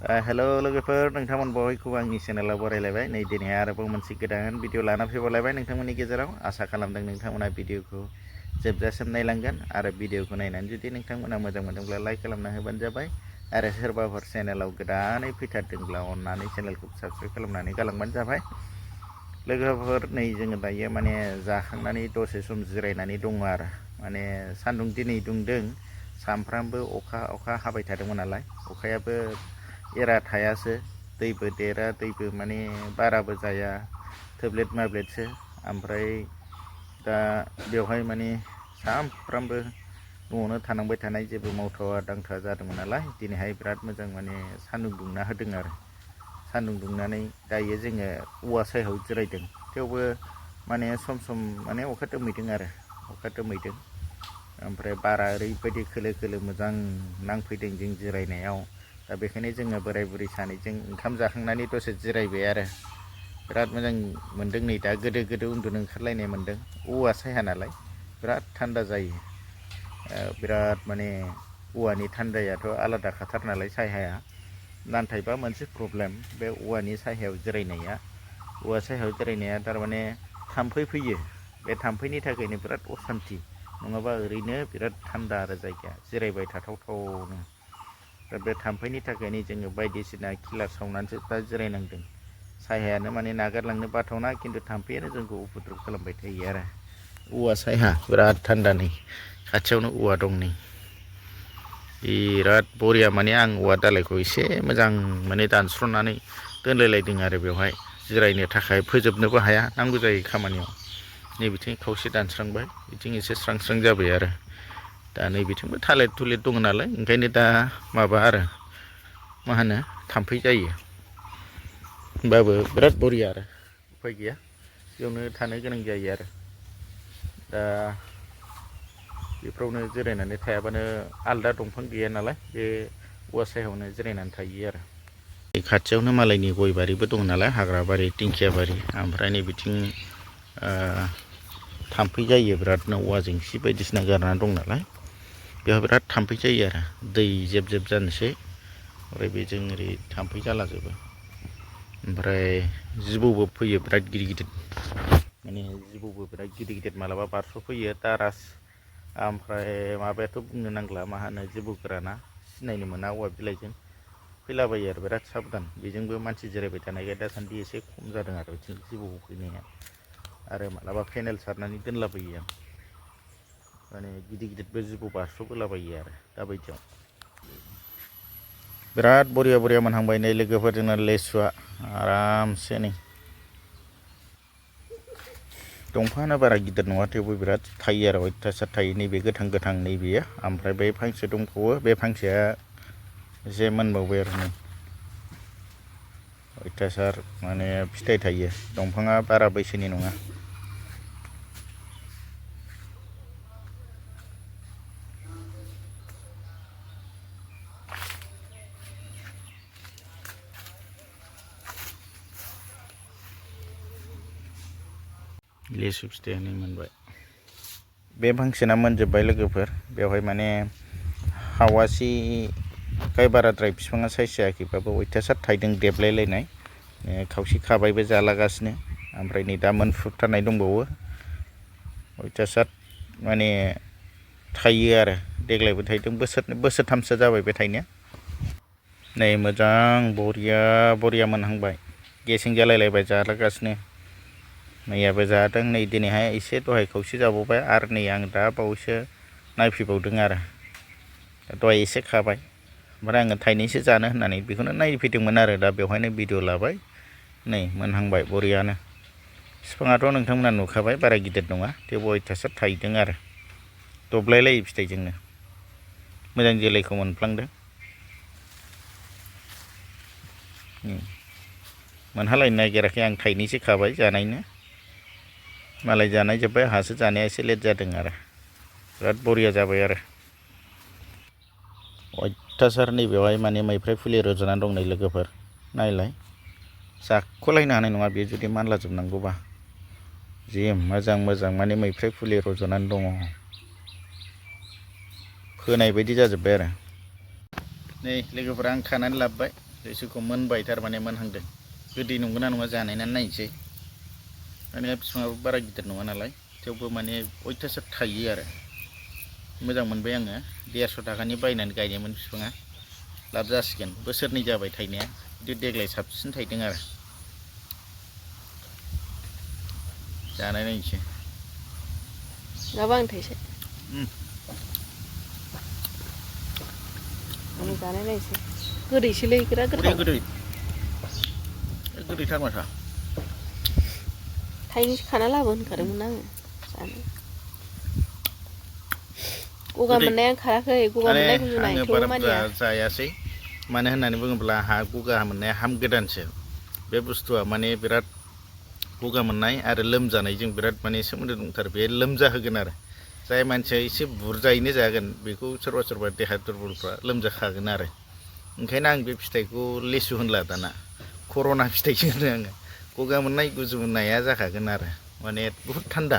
Hello लोगोफोर नोंथांमोन बयखौबो आंनि चेनेलाव बरायलायबाय नै दिनै आरोबाव मोनसे गोदान भिडिअ लाना फैबावलायबाय नोंथांमोननि गेजेराव आसा खालामदों नोंथांमोना भिडिअखौ जोबजासिम नायलांगोन आरो भिडिअखौ नायनानै जुदि नोंथांमोना मोजां मोनदोंब्ला लाइक खालामना होबानो जाबाय आरो सोरबाफोर चेनेलाव गोदानै फैथारदोंब्ला अन्नानै चेनेलखौ साबस्क्राइब खालामनानै गालांबानो जाबाय लोगोफोर नै जोङो दायो माने जाखांनानै दसे सम जिरायनानै दङ आरो माने सान्दुं दिनै दुंदों सामफ्रामबो अखा हाबाय थादोंमोन नालाय अखायाबो एरा थायासो दैबो देरा दैबो माने बाराबो जाया थोब्लेट माब्लेटसो ओमफ्राय दा बेवहाय माने सामफ्रामबो न'आवनो थानांबाय थानाय जेबो मावथावा दांथावा जादोंमोन नालाय दिनैहाय बिराद मोजां माने सान्दुं दुंना होदों आरो सान्दुं दुंनानै दायो जोङो औवा सायाव जिरायदों थेवबो माने सम सम माने अखा दोमैदों आरो अखा दोमैदों ओमफ्राय बारा ओरैबायदि खोलो खोलो मोजां नांफैदों जों जिरायनायाव दा बेखायनो जोङो बोराय बुरै सानैजों ओंखाम जाखांनानै दसे जिरायबाय आरो बिराद मोजां मोनदों नै दा गोदो गोदो उन्दुनो ओंखारलायनाय मोनदों औवा साया नालाय बिराद थान्दा जायो बिराद माने औवानि थान्दायाथ' आलादा खाथार नालाय सायहाया नाथायबा मोनसे प्रब्लेम बे औवानि सायहायाव जिरायनाया औवा सायहायाव जिरायनाया थारमाने थाम्फै फैयो बे थाम्फैनि थाखायनो बिराद असान्थि नङाबा ओरैनो बिराद थान्दा आरो जायगाया जिरायबाय थाथावथावनो दा बे थाम्फैनि थाखायनो जोङो बायदिसिना किलार सावनानैसो दा जिरायनांदों सायहायानो माने नागारलांनो बाथावना खिन्थु थाम्फैयानो जोंखौ उपद्रब खालामबाय थायो आरो औवा सायहा बिराद थान्दा नै खाथियावनो औवा दं नै बिराद बरिया माने आं औवा दालायखौ एसे मोजां माने दानस्र'नानै दोनलायलायदों आरो बेवहाय जिरायनो थाखाय फोजोबनोबो हाया नांगौ जायो खामानियाव नै बिथिं खावसे दानस्रांबाय बिथिं एसे स्रां स्रां जाबाय आरो दा नै बिथिंबो थालिर थुलिर दङ नालाय ओंखायनो दा माबा आरो मा होनो थाम्फै जायो होमबाबो बिराद बरिया आरो उफाय गैया बेयावनो थानो गोनां जायो आरो दा बेफ्रावनो जिरायनानै थायाबानो आलदा दंफां गैया नालाय बे औवा सायावनो जिरायनानै थायो आरो खाथियावनो मालायनि गय बारिबो दं नालाय हाग्रा बारि दिंखिया बारि ओमफ्राय नै बिथिं थाम्फै जायो बिरादनो औवा जेंसि बायदिसिना गारनानै दं नालाय बेयाव बिराद थाम्फै जायो आरो दै जेब जेब जानोसै ओमफ्राय बेजों ओरै थाम्फै जालाजोबो ओमफ्राय जिबौबो फैयो बिराद गिदिर गिदिर माने जिबौबो बिराद गिदिर गिदिर मालाबा बारस'फैयो दारास ओमफ्राय माबायाथ' बुंनो नांला मा होनो जिबौ गोराना सिनायनो मोना औवा बिलाइजों फैलाबायो आरो बिराद साबधान बेजोंबो मानसि जिरायबाय थानायखाय दासान्दि एसे खम जादों आरो बिथिं जिबौ फैनाया आरो मालाबा फेनेल सारनानै दोनलाबायो आं माने गिदिर गिदिरबो जिबौ बारस'बोलाबायो आरो दाबायदियाव बिराद बरिया बरिया मोनहांबाय नै लोगोफोरजोंनो लेसुआ आरामसे नै दंफाङानो बारा गिदिर नङा थेवबो बिराद थायो आरो अयथासार थायो नैबे गोथां गोथां नैबेयो ओमफ्राय बै फांसे दंबावो बे फांसेया एसे मोनबावबाय आरो नै अयथासार माने फिथाइ थायो दंफाङा बारा बैसोनि नङा लेसु फिथाइयानो मोनबाय बे फांसेना मोनजोब्बाय लोगोफोर बेवहाय माने हावासिखाय बाराद्राय बिफाङा साइज जायाखैबाबो अयथासार थाइदों देबलायलायनाय खावसे खाबायबो जालागासिनो ओमफ्राय नै दा मोनफ्रुथारनाय दंबावो अयथासार माने थायो आरो देग्लायबो थाइदों बोसोरथामसो जाबाय बे थाइनाया नै मोजां बरिया बरिया मोनहांबाय गेसें जालायलायबाय जालागासिनो मैयाबो जादों नै दिनैहाय एसे दहाय खावसे जाबावबाय आरो नै आं दा बावैसो नायफैबावदों आरो दहाय एसे खाबाय ओमफ्राय आङो थाइनैसो जानो होननानै बेखौनो नायफैदोंमोन आरो दा बेवहायनो भिडिअ लाबाय नै मोनहांबाय बरियानो बिफाङाथ' नोंथांमोना नुखाबाय बारा गिदिर नङा थेवबो अयथासार थाइदों आरो दब्लायलायो फिथाइजोंनो मोजां जोलैखौ मोनफ्लांदों मोनहालायनो नागिराखै आं थाइनैसो खाबाय जानायनो मालाय जानाय जोब्बाय आंहासो जानाया एसे लेट जादों आरो बिराद बरिया जाबाय आरो अयथासार नैबेवहाय माने मैफ्राय फुलि रज'नानै दं नै लोगोफोर नायलाय जाख'लायनो हानाय नङा बेयो जुदि मानलाजोबनांगौबा जि मोजां मोजां माने मैफ्राय फुलि रज'नानै दङ फोनाय बायदि जाजोब्बाय आरो नै लोगोफोरा आं खानानै लाबोबाय लिसुखौ मोनबाय थारमाने मोनहांदों गोदै नंगौना नङा जानायनानै नायनोसै माने बिफाङाबो बारा गिदिर नङा नालाय थेवबो माने अयथासार थायो आरो मोजां मोनबाय आङो 150 थाखानि बायनानै गायनायमोन बिफाङा लाब जासिगोन बोसोरनै जाबाय थायनाया खिन्थु देग्लाय साबसिन थायदों आरो जानाय नायनोसै गाबा आं थाइसे आं जानाय नायनोसै गोदैसोलै बिराद गोथाव गोदैथार माथो थाइनैसो खाना लाबो होनखादोंमोन आङो जानो गगा मोननाया खाराखै गगा मोननाय गुजुनाय थेवबो मानिया जायासै मानो होननानै बुङोब्ला हा गगा मोननाया हामगोदानसो बे बुस्थुआ माने बिराद गगा मोननाय आरो लोमजानायजों बिराद माने सोमोन्दो दंथारो बे लोमजाहोगोन आरो जाय मानसिया एसे बुरजायैनो जागोन बेखौ सोरबा सोरबा देहा दुरबलफ्रा लोमजाखागोन आरो ओंखायनो आं बे फिथाइखौ लेसु होनला दाना कर'ना फिथाइसो होनो आङो गगा मोननाय गुजुनाया जाखागोन आरो माने बुहुद थान्दा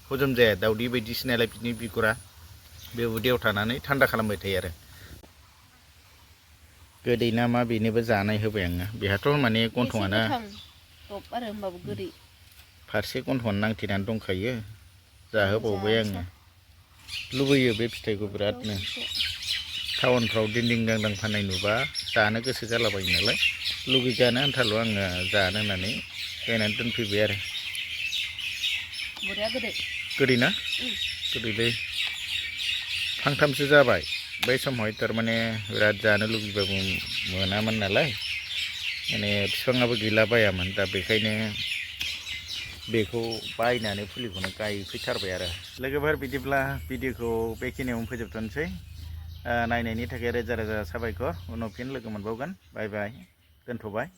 हजम जाया दावदै बायदिसो नालाय बिनि बिगुरा बे उदैयाव थानानै थान्दा खालामबाय थायो आरो गोदै ना मा बेनोबो जानाय होबाय आङो बेहाथ' माने गन्थङानो फारसे गन्थङानो नांथेनानै दंखायो जाहोबावबाय आङो लुबैयो बे फिथाइखौ बिरादनो टाउनफ्राव दिंदिं दांदां फाननाय नुबा जानो गोसो जालाबायो नालाय लुगैजानो आन्थाल' आङो जानो होननानै बायनानै दोनफैबाय आरो गोदै ना गोदैलै फांथामसो जाबाय बै समावहाय थारमाने बिराद जानो लुबैबाबो मोनामोन नालाय माने बिफाङाबो गैला बायामोन दा बेखायनो बेखौ बायनानै फुलिखौनो गायफैथारबाय आरो लोगोफोर बिदिब्ला भिडिअखौ बेखिनियावनो फोजोबथ'नोसै नायनायनि थाखाय रोजा रोजा साबायखर उनाव फिन लोगो मोनबावगोन बाय बाय दोनथ'बाय।